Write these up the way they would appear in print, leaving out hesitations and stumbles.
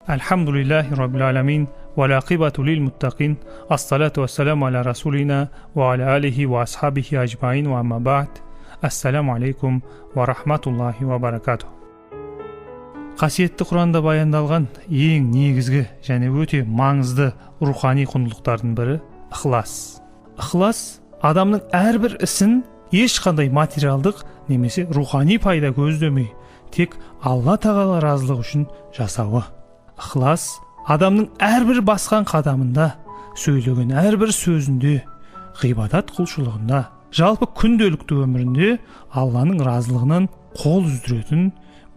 Альхамдулиллахи раббил аламин, вал ақибату лил муттақин, ассалату вассаламу аля расулина ва аля алихи ва асхабихи ажмаин ва амма баъд. Ассаламу алейкум ва рахматуллахи ва баракатух. Қасиетті Құранда баяндалған ең негізгі және өте маңызды рухани құндылықтардың бірі ықылас. Ықылас адамның әрбір ісін ешқандай материалдық немесе рухани пайда көздемей, тек Алла тағала разылығы үшін жасауы. Ықылас адамның әрбір басқан қадамында, сөйлеген әрбір сөзінде, ғибадат құлшылығында, жалпы күнделікті өмірінде Алланың разылығынан қол үздіретін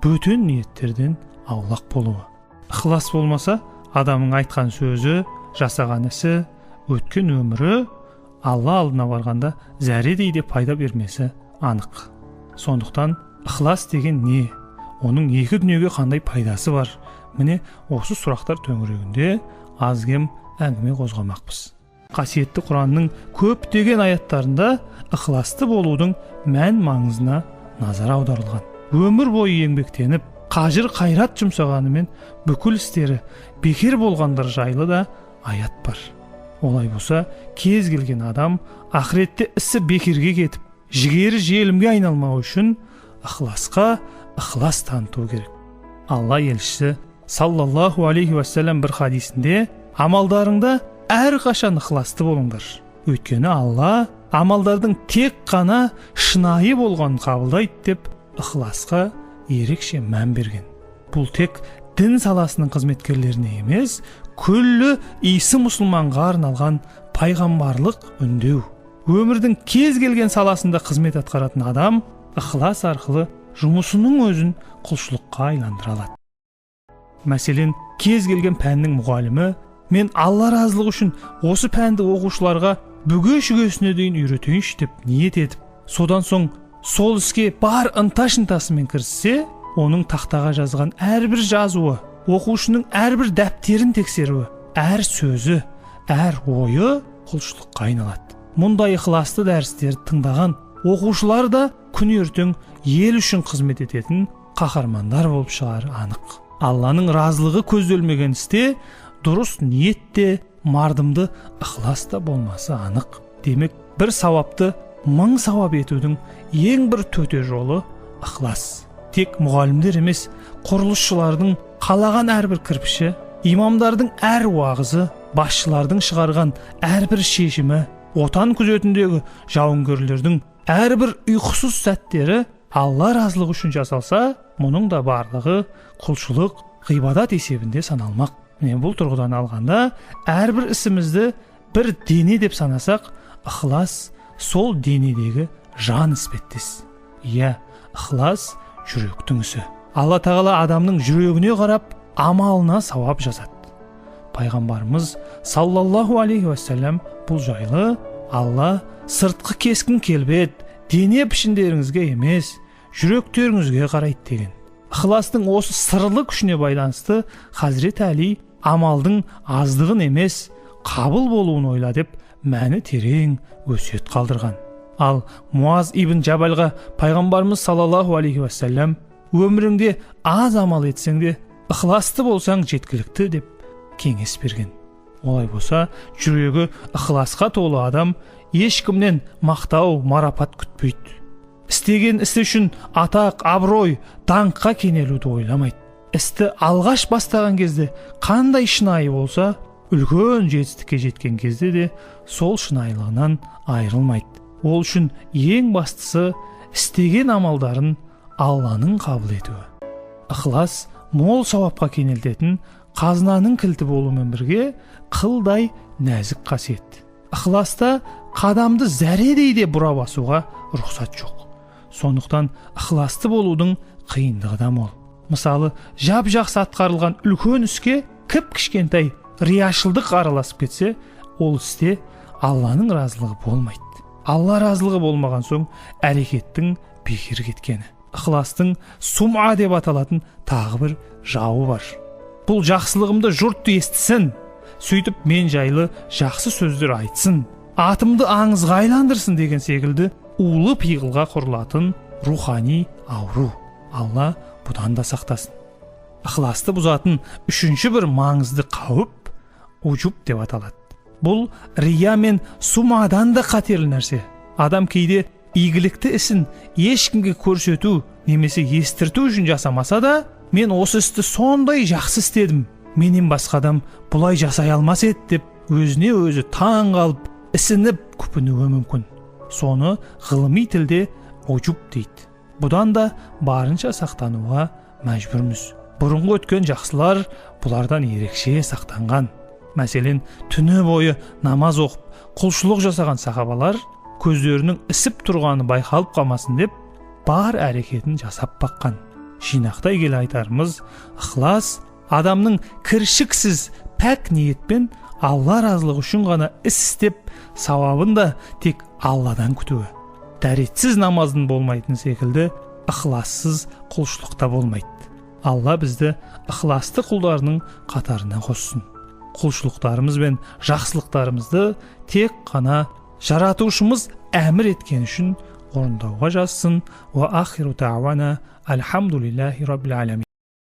бөтен ниеттерден аулақ болуы. Ықылас болмаса, адамның айтқан сөзі, жасаған ісі, өткен өмірі Алла алдына барғанда зәредей де пайда бермесі анық. Сондықтан ықылас деген не? Оның екі дүниеге қандай пайдасы бар? Міне, осы сұрақтар төңірегінде аз-кем әңгіме қозғамақпыз. Қасиетті Құранның көптеген аяттарында ықыласты болудың мән маңызына назар аударылған. Өмір бойы еңбектеніп, қажыр қайрат жұмсағанымен бүкіл істері бекер болғандар жайлы да аят бар. Олай болса, кез келген адам ақыретте ісі бекерге кетіп, жігері желімге айналмау үшін ықыласқа ықылас таныту керек. Алла елшісі саллаллаху алейхи уассалам бір хадисінде: амалдарыңда әрқашан ықыласты болыңдар, өйткені Алла амалдардың тек қана шынайы болғанын қабылдайды деп ықыласқа ерекше мән берген. Бұл тек дін саласының қызметкерлеріне емес, күллі исі мұсылманға арналған пайғамбарлық үндеу. Өмірдің кез келген саласында қызмет атқаратын адам ықылас арқылы жұмысының өзін құлшылыққа айландыра алады. Мәселен, кез келген пәннің мұғалімі мен Алла разылығы үшін осы пәнді оқушыларға бүге шүгесіне дейін үйретейінші деп ниет етіп, содан соң сол іске бар ынта шынтасымен кіріссе, оның тақтаға жазған әрбір жазуы, оқушының әрбір дәптерін тексеруі, әр сөзі, әр ойы құлшылыққа айналады. Мұндай ықыласты дәрістерді тыңдаған оқушылар да күн ертең ел үшін қызмет ететін қаһармандар болып шығары анық. Алланың разылығы көзделмеген істе дұрыс ниет те, мардымды ықылас та болмасы анық. Демек, бір сауапты мың сауап етудің ең бір төте жолы ықылас. Тек мұғалімдер емес, құрылысшылардың қалаған әрбір кірпіші, имамдардың әр уағызы, басшылардың шығарған әрбір шешімі, отан күзетіндегі жауынгерлердің әрбір ұйқысыз сәттері Алла разылығы үшін жасалса, мұның да барлығы құлшылық, ғибадат есебінде саналмақ. Міне, бұл тұрғыдан алғанда әрбір ісімізді бір дене деп санасақ, ықылас сол денедегі жан іспеттес. Иә, ықылас жүректің ісі. Алла тағала адамның жүрегіне қарап амалына сауап жазады. Пайғамбарымыз саллаллаху алейхи уассалам бұл жайлы: Алла сыртқы кескін келбет, дене пішіндеріңізге емес, жүректеріңізге қарайды деген. Ықыластың осы сырлы күшіне байланысты Хазірет Әли амалдың аздығын емес, қабыл болуын ойла деп мәні терең өсиет қалдырған. Ал Муаз ибн Жабалға пайғамбарымыз саллаллаху алейхи уассалам: өміріңде аз амал етсең де, ықыласты болсаң жеткілікті деп кеңес берген. Олай болса, жүрегі ықыласқа толы адам ешкімнен мақтау, марапат күтпейді. Істеген ісі үшін атақ, абырой, даңққа кенелуді ойламайды. Істі алғаш бастаған кезде қандай шынайы болса, үлкен жетістікке жеткен кезде де сол шынайылығынан айырылмайды. Ол үшін ең бастысы істеген амалдарын Алланың қабыл етуі. Ықылас мол сауапқа кенелтетін қазынаның кілті болумен бірге қылдай нәзік қасиет. Ықыласта қадамды зәредей де бұра басуға рұқсат жоқ. Сондықтан ықыласты болудың қиындығы да мол. Мысалы, жап жақсы атқарылған үлкен іске кіп кішкентай рияшылдық араласып кетсе, ол істе Алланың разылығы болмайды. Алла разылығы болмаған соң әрекеттің бекер кеткені. Ықыластың сум'a деп аталатын тағы бір жауы бар. Бұл жақсылығымды жұрт естісін, сөйтіп мен жайлы жақсы сөздер айтсын, атымды аңызға айландырсын деген секілді улы пиғылға құрылатын рухани ауру. Алла бұдан да сақтасын. Ықыласты бұзатын үшінші бір маңызды қауіп ұжуб деп аталады. Бұл рия мен сумадан да қатерлі нәрсе. Адам кейде игілікті ісін ешкімге көрсету немесе естірту үшін жасамаса да, мен осы істі сондай жақсы істедім, менен басқа адам бұлай жасай алмас еді деп өзіне өзі таң қалып, ісініп күпінуі мүмкін. Соны ғылыми тілде ұжуб дейді. Бұдан да барынша сақтануға мәжбүрміз. Бұрынғы өткен жақсылар бұлардан ерекше сақтанған. Мәселен, түні бойы намаз оқып, құлшылық жасаған сахабалар көздерінің ісіп тұрғаны байқалып қалмасын деп бар әрекетін жасап баққан. Жинақтай келе айтарымыз, ықылас адамның кіршіксіз пәк ниетпен Алла разылығы үшін ғана іс істеп, сауабын да тек Алладан күтуі. Дәретсіз намаздың болмайтын секілді, ықылассыз құлшылық та болмайды. Алла бізді ықыласты құлдарының қатарына қоссын. Құлшылықтарымыз бен жақсылықтарымызды тек қана жаратушымыз әмір еткен үшін орындауға жазсын. Уа ахиру дауана альхамдулиллахи раббил аламин.